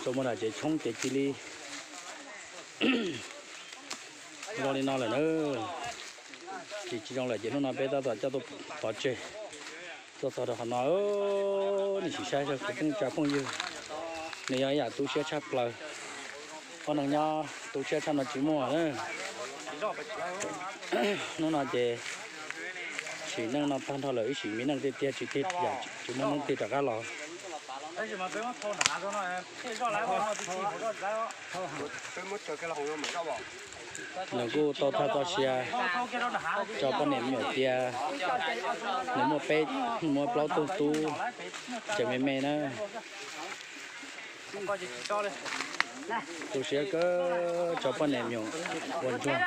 Tso muaj nram tsev tshoob ces cia li zoo li no lawm na. Tsis tsis zoo lawm ces hnub no peb tab tom coj tuaj pov tseg, tuaj txog rau qhov no. Nej sim saib saib kuv phooj ywg, nws yog ib yam tu siab tshaj plaws. Ob neeg nyob tu siab tshaj no tsis muaj na. Hnub no ces sim neej no tag nrho lawm, ib sim me neej tiag tiag tsis tig, tsis muaj hnub tig rov qab los. Nws kuj tau thaj txoj sia tso poj niam me nyuam tias nws muaj peb, muaj plaub tug tub tseem me me na. Tu siab kawg, tso poj niam me nyuam ua ntsuag.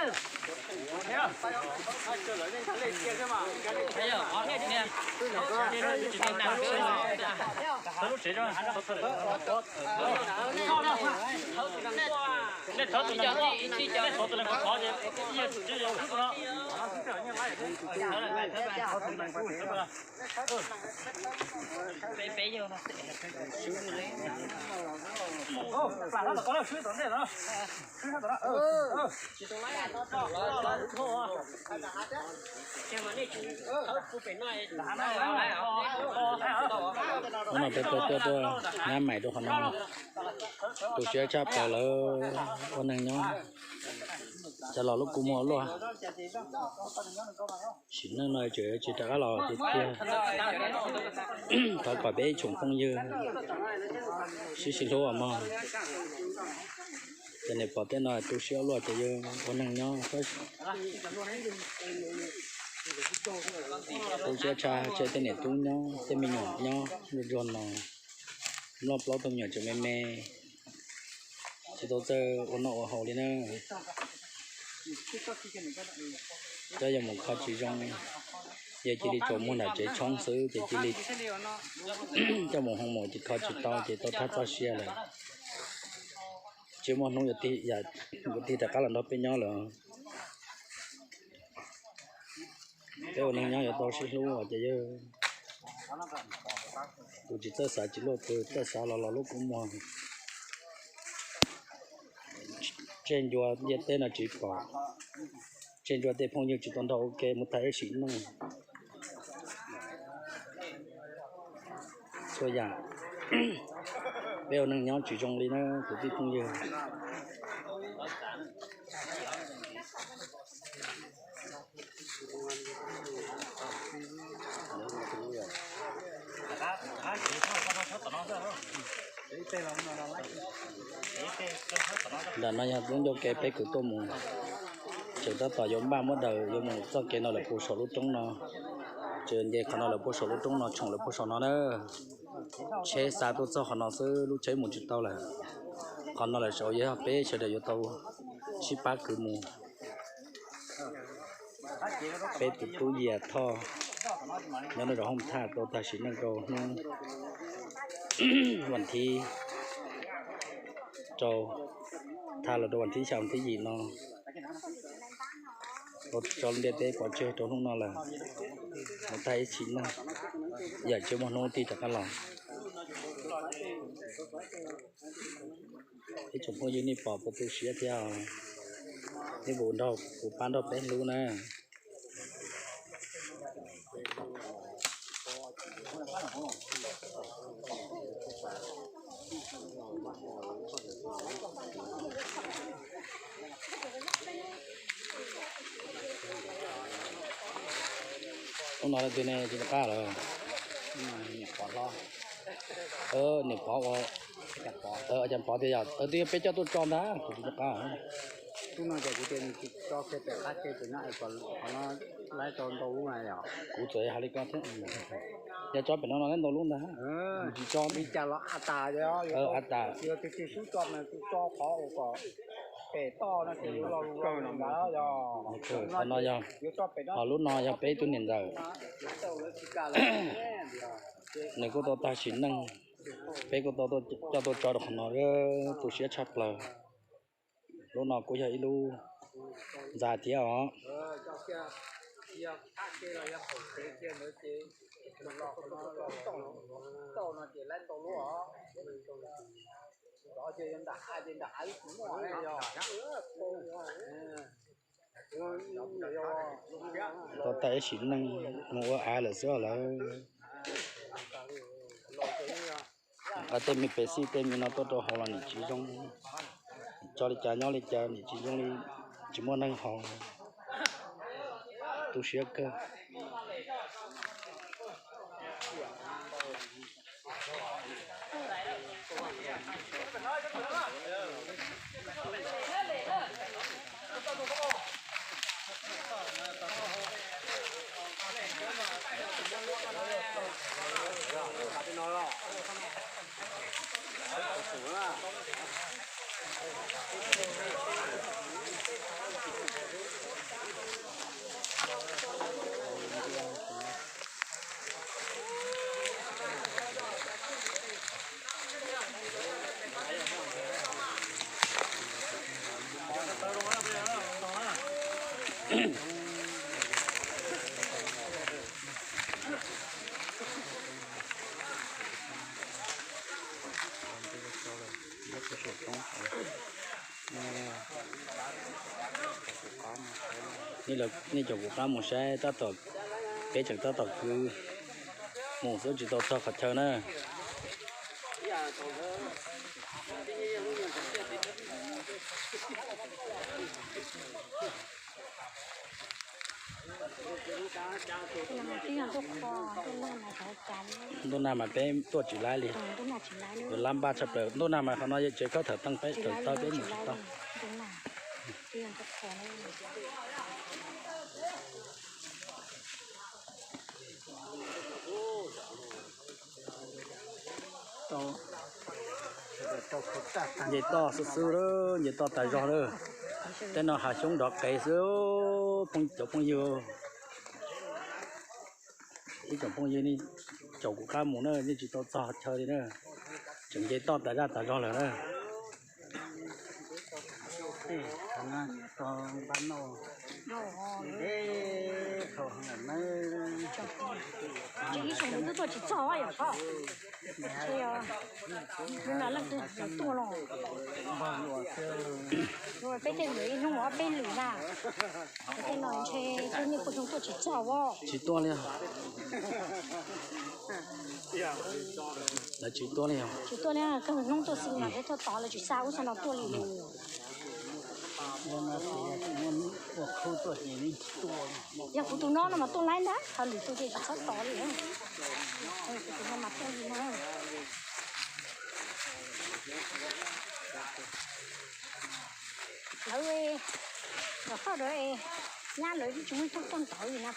Hnub no peb tuaj tuaj tuaj nyab mais rau qhov no, tu siab tshaj plaws lawm. Ua neeg nyob cas los lub kua muag luaj. Sim neej no tseem tsis rov qab los tiag tiag. Thov kom peb ib tsoom phooj ywg sib sib hlub os mog. Ces niam pog tej no tu siab luaj ces yog ua neeg nyob tu siab tshaj, tseg tej niam tub nyob tej me nyuam nyob zuag zuag no, muaj plaub tug me nyuam tseem me me, tsis tau txawj ua noj ua haus li na. Cov yog mus kho tsis zoo, yog cia li tsuas muag nram tsev tshoob xwb ces cia li coj mus hoo mus ces kho tsis tau ces tau thaj txoj sia lawm. Tsis muaj hnub yuav tig rov qab los nrog peb nyob lawm. Peb ua neeg nyob yuav tau sib hlub ces yog tus tsis txawj xav tsis luaj twg, txawj xav los los lub kua muag. Tseg ncua ntiaj teb no tsis pom, tseg ncua tej phooj ywg tsis tau nrog ua ke mus tag ib sim neej. Txhua yam peb ua neeg nyob tsis zoo li na kwv tij phooj ywg. Nram no yog lub ncauj ke peb kwv tuaj mus, tseem tab tom yuav npaj muab daws yuav mus txoj kev no lawm puag saum lub roob no. Tseem nce qhov no lawm puag saum lub roob no, tshoom lawm puag saum no na. Tsheb xa tuaj txog qhov no xwb, lub tsheb mus tsis tau lawm. Qhov no lawm saud yog peb sawv daws yuav tau sib pab kwv mus. Peb tus tub Yias Thoj nyob rau zos Hooj Thaj tau tag sim neej rau hnub vas thib rau, thaj los rau vas thib xya vas thib yim no. Tau tso ntiaj teb pov tseg rau hnub no lawm, mus tag ib sim neej, yam tsis muaj hnub tig rov qab los. Ib tsoom phooj ywg nej pom puas tu siab thiab, nej puas nrog kuv pab nrog peb hlub na. Hnub no leej twg ne tsis nco qab lawm? Niam Pov ua, Cov Pov tias yog twb yog peb coj tuaj tso ntag, kuv tsis nco qab. Hnub no ces kuv tias nws tsis tso kiag pem qab ke pem no es kom qhov no laib tau ntau lub na yom. Kuv txawm hais li ko thiab, yog tso pem no no laib ntau lub ntag. Tsis tso li cas los a tas, a tas, yog tus twg xub tso mas tus tso qhov uas kom pem toj no ces yuav los ntawd yog. Qhov no yog, ho lub no yog peb tub niam ntxawm. Nws kuj tau tag sim neej, peb kuj tau coj tuaj tso rau qhov no, tu siab tshaj plaws. Lub no kuj yog ib lub ntxa thiab os. Tau tag ib sim neej mus ua av lawm xwb lawm. Nqa tej me pes xij tej me no tuaj rau haus los nim tsis zoo. Tso li cas nyob li cas nim tsis zoo li, tsis muaj neeg haus. Tu siab kawg. Nej caum kuv qab mus saib tab tom, peb tseem tab tom kwv mus xwb tsis tau txog qhov chaw na. Ntuj nag mas peb tuaj tsis laib li. Yuav lab npaj tshaj plaws. Ntuj nag mas qhov no yog tsev khaub thawm teej peb tawm tau peb mus tsis tau. Nce toj xwb xwb lawm, nce toj tas zog lawm. Tej no hav xyoob nrov qees xwb, cov phooj ywg. Ib tsoom phooj ywg nej caum kuv qab mus na, nej tsis tau txog chaw li na. Tseem nce toj tas zaj tas zog lawm na. Ib tsoom twb tuaj tsis txog yom. Leej twg tuaj los. Peb tej lwm ib hnub ob peb lwm na. Tej no ntshe tej nej puas xyoo tuaj tsis txog os. Tsis tuaj li. Lawv tsis tuaj li. Tsis tuaj li, kawg hnub tuaj xwb mas peb tuaj tod lawv tsis xa ub xa no tuaj li. Yog kuv tus no no mas tuaj laib ntag, ho lwm tus ces tsis txhob tod li. Kuv tus no mas tuaj li na. Lawv, lawv faj dawv, nyab lawv tsis muaj ib tug tuaj ntawd li na.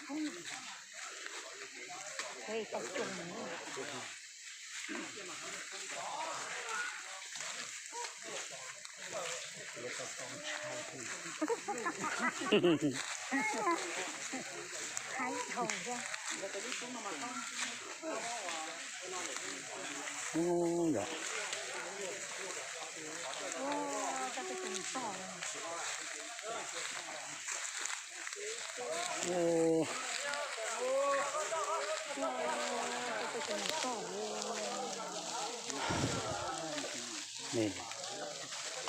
Ub, yog. Ub.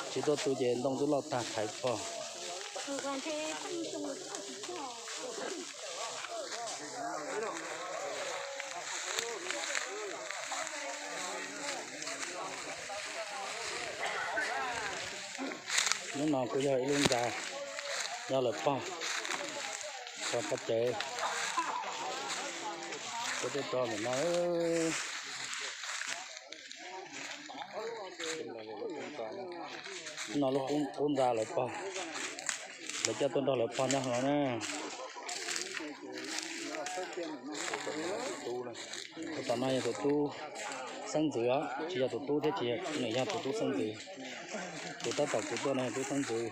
Tsis tuaj tu ces ntoo twb loj tag thaiv pog. Hnub no kuj yog ib lub ntxa nyob lawv pog, tso pov tseg, kuv twb tso ntawm no. No lub qub ntxa lawv pog, lawv coj tuaj nrog lawv pog nyob no na. Tus tom no yog tus tub xeeb ntxwv os, tsis yog tus tub thiab, tsis, nws yog tus tub xeeb ntxwv. Tus tab tom kuv tuaj no yog tub xeeb ntxwv.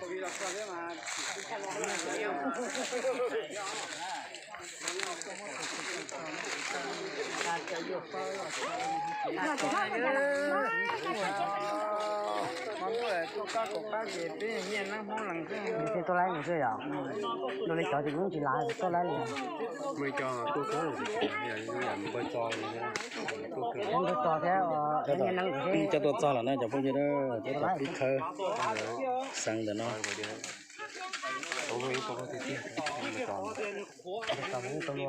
Peb tuaj laib nws xwb yom. Nws li cov ces kuv tsis lav tuaj laib li. Cov tuaj txog thiab, cov tuaj txog lawm na cov phooj ywg, cov pib khawb xeev ntawm no.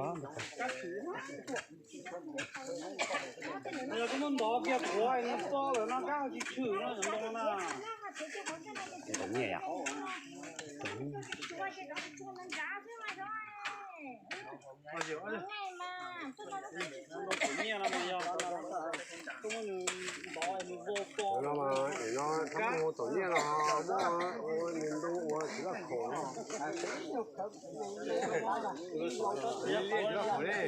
No mas, no, thaum mus thaum nyiaj no muaj ua nws ntoo ua tsis laj khaum no. Tsis laj khaum li.